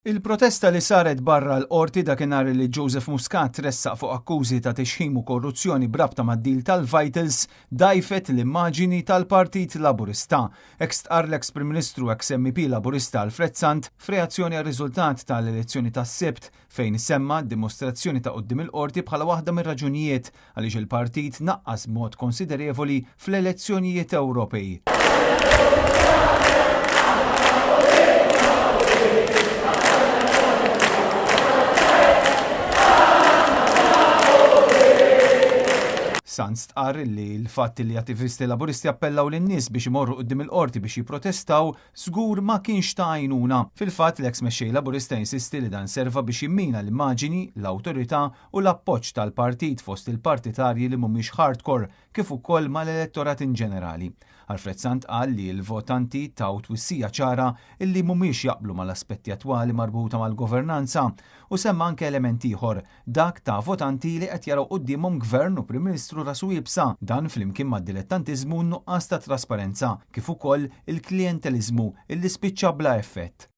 Il-protesta li saret barra l-Qorti dakinhar li Joseph Muscat tressaq fuq akkużi ta' tixħim u korruzzjoni b'rabta mad-deal tal-Vitals dgħajfet l-immaġini tal-Partit Laburista. Hekk stqarr l-eks Prim Ministru u eks MEP Laburista Alfred Sant f'reazzjoni għar-riżultat tal-elezzjoni tas-Sibt fejn semma d-dimostrazzjoni ta' quddiem il-Qorti bħala waħda mir-raġunijiet għaliex il-partit naqqas b'mod konsiderevoli fl-elezzjonijiet Ewropej. Sant stqarr li l-fatt li attivisti Laburisti appellaw lin-nies biex imorru quddiem il-Qorti biex jipprotestaw żgur ma kienx ta' għajnuna. Fil-fatt, l-eks mexxej Laburista jinsisti li dan serva biex jimmina l-immaġini, l-awtorità u l-appoġġ tal-partit fost il-partitarji li mhumiex hardcore kif ukoll mal-elettorat inġenerali. Alfred Sant qal li l-votanti taw twissija ċara illi mhumiex jaqblu mal-aspetti attwali marbuta mal-governanza u semma anke element ieħor, dak ta' votanti li qed jaraw quddiemhom Gvern u Prim Ministru rasu iebsa, dan flimkien mad-dilettantiżmu u n-nuqqas ta' trasparenza kif ukoll il-klijenteliżmu illi spiċċa bla effett.